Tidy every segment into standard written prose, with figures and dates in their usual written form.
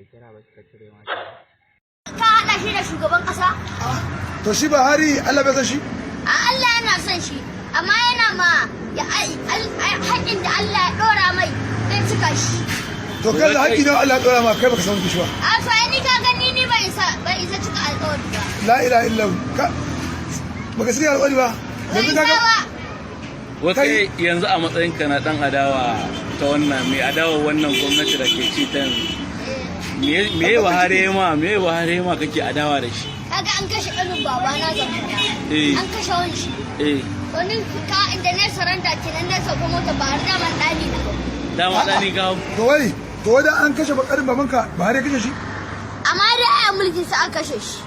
yi kira ba suka cire mata. Ka haɗa shi da shugaban ƙasa? To shi Buhari, Allah bai san shi? A, Allah yana son shi, amma yana ma ya haƙƙin da Allah ya ɗora mai zai cika shi. To kai da haƙƙi ne Allah ya dora ma, kai baka san shi ba? A, to ai ni ka gani, ni ban isa cika alƙawari ba. La ilaha illallah, ka baka sani alƙawari ba. Ban Yanzu isa kaga ba. Wai kai yanzu a matsayinka na dan adawa ta wannan mai adawa, wannan gwamnati da ke ci ta yanzu, me Buhari ya ma, me Buhari ya ma kake adawa da shi? Kaga an kashe ƙanin babana Zamfara. Eh. An kashe wani shi. Wani ka inda ne saranda kenan, na sauka mota ba har daman ɗani na. Dama dani ga. To wai dan an kashe bakarin babanka, Buhari ya kashe shi? Amma dai a mulkin sa an kashe shi.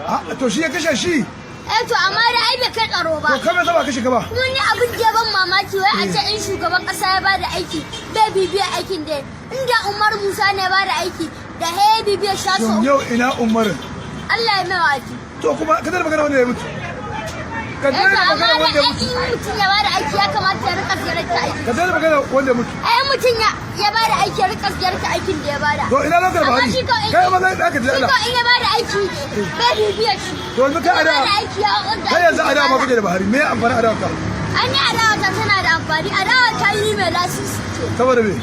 A, to shi ya kashe shi? Eh, to amma dai ai bai kai tsaro ba. To kai me yasa ba kashe ka ba? Kuma ni abin da ya ban mamaki, wai a ce in shugaban kasa ya bada aiki bai bibiya aikin, da inda Umar Musa ne ya bada aiki da he bibiya sha To so. yau ina Umar? Allah ya mai waki. To kuma ka da magana wanda ya mutu, ka Eh, to daina amma magana da wanda ya ai mutu. in mutum ya bada aiki, ya kamata ya rika ziyarta aiki. Ka daina magana wanda ya mutu. Ai in mutum ya bada aiki, ya rika ziyarta aikin da ya bada. To ina lokar Amma Buhari? shi ko in Kai ma zai ka ji shi Allah. ko in ya bada aiki bai bibiya shi. To yanzu kai In ya adawa bada aiki ya wanda kai yanzu aikin ya adawa ma bada. kake da Buhari, me amfani adawa ka? An yi adawa ta tana da amfani, adawa ta yi mai lasisi ce. Saboda me?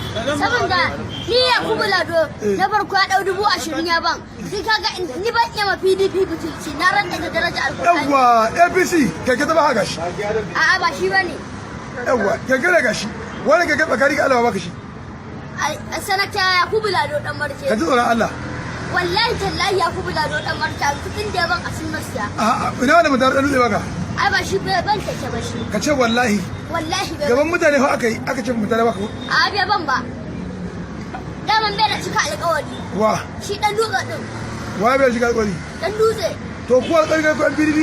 Saboda ni Yakubu Lado na farko ya dau 20,000 ya ban sai kaga ni ban iya ma PDP butulci, na rantsa da daraja Alkur'ani. Yawwa, APC keke ta ba gashi. A'a, ba shi bane. Yawwa, keke da gashi wani keke, tsakani ga Allah ba baka shi. A sanata Yakubu Lado Dan Marke. Ka ji tsoron Allah. Wallahi tallahi, Yakubu Lado Dan Marke, kudin da ya ban a sun siya. A'a, ina wani mutar dan dutse baka? Ai ba shi bai ban keke ba shi. Ka ce wallahi. Wallahi bai. Gaban mutane fa aka yi, aka ce mutane baka. A, bai ban ba, daman bai da cika alƙawari. Wa? Shi Dan Dutse din. Wa bai shiga alƙawari? Dan Dutse. To ku alƙawari kai ku an PDP?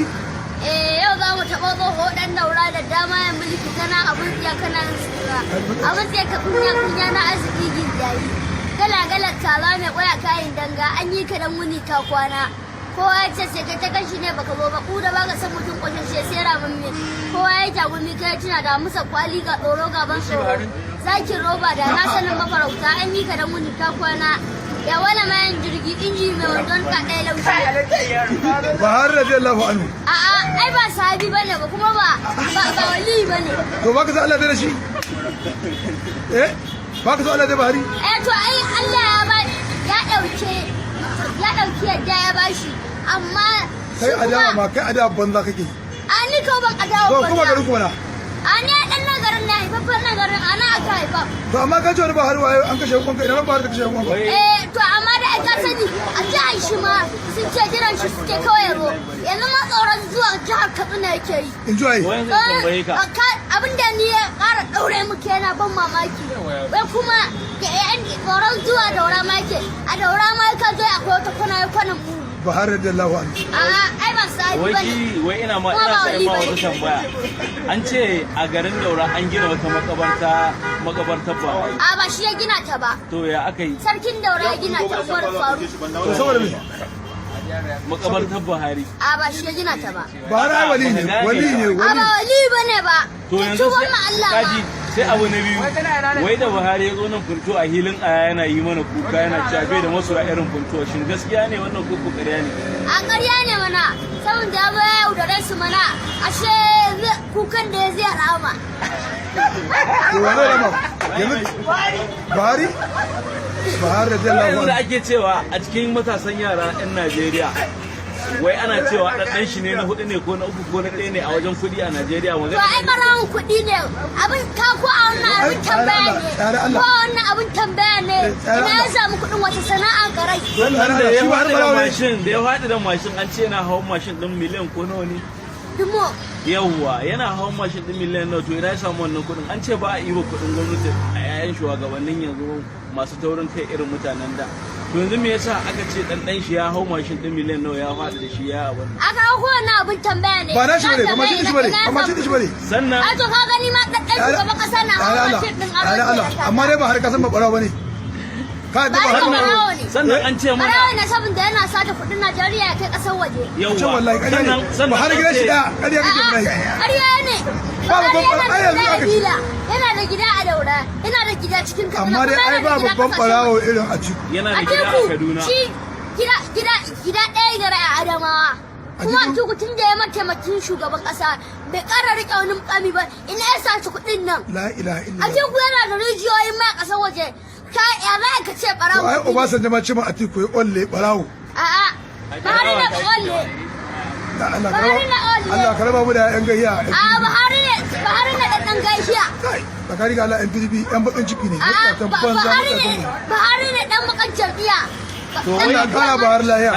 Eh, yau za mu taɓa tsoho ɗan Daura da dama ya mulki, kana abin tsiya, kana yin tsira. Abin tsiya ka kunya kunya na arziki ginjayi. Gala gala kaza mai ƙwaya kayan danga, an yi ka dan wuni ka kwana. Kowa ya ce sai kai ta kashi ne baka zo ba, ku da baka san mutum ƙwashashe sai ramamme. Kowa ya tagumi kai tuna da musa kwali ga tsoro gaban tsoro. Zakin roba da na sanin mafarauta, an yi ka dan wuni ka kwana. Ya wala mayan jirgi inji mai wandon ka ɗaya laushi. Buhari radiyallahu anhu. A'a, ai ba sahabi bane ba, kuma ba wali bane. To baka san Allah da shi? Eh, baka san Allah da Buhari? Eh, to ai Allah ya ba ya dauke yadda ya bashi, amma Kai shi kuma- adawa ma, kai adawa banza kake. A, ni ko ban adawa To banza. kuma garin ku mana. A, ni dan nan garin na haifaffen nan garin, ana aka haifa. To amma ka ce wani Buhari waye an kashe hukunka, ina Buhari da kashe hukunka? Eh, to amma da ai ka sani a jihar shi ma sun ce jiran shi suke kawai ro. Yanzu ma tsoron zuwa jihar Katsina yake yi. In ji waye? Wai yanzu tambaye ka. Abin da ni ya ƙara ɗaure muke yana ban mamaki, wai kuma da yan tsoron zuwa Daura ma yake, a Daura ma ka zo akwai wata kwana ya kwanan mu. Buhari radiyallahu anhu. A'a, ai ba sahabi Wai bane. shi wai ina ma Kuma ina ba sa wali ma bane. wata tambaya. An ce a garin Daura an gina wata makabarta, makabartar Buhari. A, ba shi ya gina ta ba. To ya aka yi? Sarkin Daura ya gina ta, Umar Faru. To saboda me? Makabartar Buhari. A, ba shi ya gina ta ba. Buhari ai wali ne, wali ne. A, Wali. ba wali bane ba. To yanzu tuban sai ma Allah kaji ma. sai abu na biyu, wai da Buhari ya zo nan Funto a hilin aya yana yi mana kuka, yana cewa bai da masoya irin Funto, shin gaskiya ne wannan ko ƙarya ne? A, ƙarya ne mana, saboda ya zo ya yaudare su mana, ashe kukan da ya zai rama. To wa zai rama yanzu? Buhari, Buhari radiyallahu Yanzu da anhu. ake cewa a cikin matasan yara 'yan Najeriya, wai ana cewa ɗan shi ne na hudu ne ko na uku ko na ɗaya ne a wajen kuɗi a Najeriya. To Magana ai barawon kuɗi ne. Abin ka ko a wannan abin Ai, tambaya ne. tsare Allah. Ko a wannan abin tambaya ne. Tsare Ina ya Allah. samu kuɗin, wata sana'a garai? Sannan da ya Shi ba har faɗi da barawo ne. mashin, da ya faɗi da mashin, an ce yana hawan mashin ɗin miliyan ko nawa ne? Dumo. Yawwa, yana hawan mashin ɗin miliyan nawa, to ina ya samu wannan kuɗin? An ce ba a yi wa kuɗin gwamnati a yayan shugabannin yanzu masu taurin kai irin mutanen da. To yanzu me yasa aka ce ɗan ɗan shi ya hau mashin ɗin miliyan nawa, ya faɗi da shi ya abin? Aka ko wannan abin tambaya ne. Ba na shi bane, ba mashin shi bane, Ina ba mashin shi bane. Sannan A, to ka gani ma ɗan shugaban ƙasa na Tsare hawan Allah, mashin ɗin tsare aro Allah. ke da. Amma dai ba har ka san ba barawo bane. Ka yadda Ba Buhari haka barawo ne. Sannan an ce mana Barawo ne saboda yana sata kuɗin Najeriya ya kai ƙasar waje. Ce yawwa, wallahi ƙarya sannan ne. sannan Buhari an gidan shi ce ɗaya, ƙarya kake wallahi. Ƙarya ne. Ba Buhari babban yana ai da yanzu gida a aka ce. Bila, yana da gida a Daura, yana da gida cikin Kaduna, Amma dai kuma ai yana ba da gida babban ƙasashen barawo waje. irin Atiku. Yana da gida a Atiku Kaduna. shi gida ɗaya gare a Adamawa. Kuma Atiku? Atiku tun da ya mataimakin shugaban ƙasa bai ƙara riƙe wani mukami ba, ina ya saci kuɗin nan. La ilaha illallah. Atiku yana da rijiyoyin mai a ƙasar waje. Ka ya za ka ce To ɓarawo ai kuɗi ne? Obasanjo ma ce ma Atiku ya olle barawo. A'a. Buhari na olle. Da Allah ka Buhari raba na olle. Allah ka raba mu da yan gahiya. A'a, Buhari ne, Buhari ne ɗan gaishiya. Kai, tsakani ga Allah, yan PDP yan bakin ciki ne. A'a, Mutatan banza, Buhari mutatan ne, Buhari ne ɗan bakan jam'iyya. To wai Allah kara Buhari lahiya.